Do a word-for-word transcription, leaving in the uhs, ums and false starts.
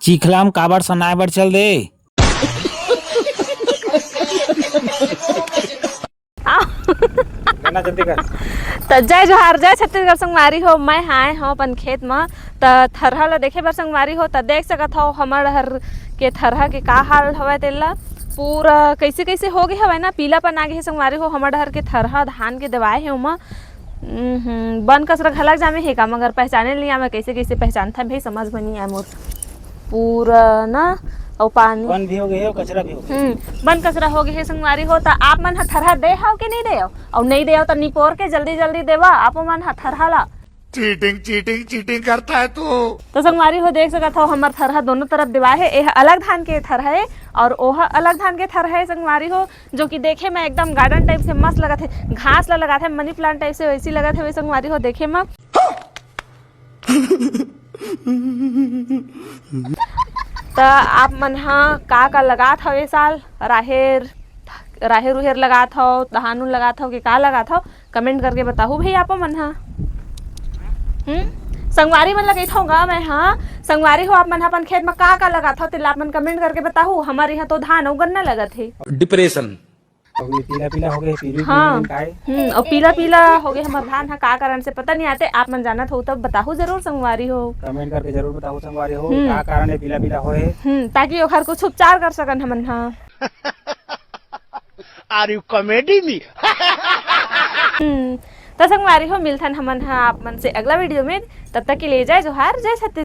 चिखला म काबर सनाए बर चल दे। त जय जोहार, जय छत्तीसगढ़ संगवारी हो। मैं आए हव अपन खेत म, त थरहा ल देखे बर संगवारी हो। त देख सकत हव हमर डहर के थरहा के का हाल हवय, तेला पूरा कइसे कइसे हो गे हवय ना, पीलापन आ गे हे संगवारी हो। हमर डहर के थरहा धान के देवाए हे ओमा। हम्म, बन कसरा घलक जामे हे का, मगर पहचाने नइ आवे, कइसे कइसे पहचानथन भाई, समझ में नइ आए मोर। पूरा ना, अउ पानी बन भी हो गए हे, कचरा भी हो गए। हम्म, बन कचरा हो गए हे संगवारी हो। त आप मन ह थरहा दे हव कि नइ दे हव? अउ नइ दे हव त निपोर के जल्दी जल्दी देवा, आप मन ह थरहा ला। चीटिंग चीटिंग चीटिंग करता है तू। तो संगवारी हो, देख सकत हव हमर थरहा दोनों तरफ देवाए हे। एह अलग धान के थरहा हे और ओह अलग धान के थरहा हे संगवारी हो, जो कि देखे में एकदम गार्डन टाइप से मस्त लगत हे। घास ला लगात हे मनी प्लांट टाइप से, वैसी लगत हे संगवारी हो देखे में। त आप मन ह का का लगात हव ए साल? राहेर, राहेर उहेर लगात हव, धान उन लगात हव कि का लगात हव? कमेंट करके बताहू भई आप मन ह। हम्म, संगवारी मन ल कहिथव गा मैं ह, संगवारी हो, आप मन ह अपन खेत म का का लगात हव तेला आप मन कमेंट करके बताहू। हमर इहाँ तो धान अउ गन्ना लगत हे। डिप्रेशन। अउ ये पीला पीला हो गए, पीली हाँ। पीली रंग का है। हम्म, अउ पीला पीला हो गए हमर धान ह, का कारण से पता नहीं आते, आप मन जानत हो तब बताहू जरूर संगवारी हो। कमेंट करके जरूर बताओ संगवारी हो, हम्म। का कारण है पीला पीला होए। हम्म, ताकि ओखर कुछ उपचार कर सकन हमन ह। Are you comedy me? हम्म, त संगवारी हो, मिलथन हमन ह आप मन से अगला वीडियो में। तब तक के लिए जय जोहार, जय छत्तीसगढ़।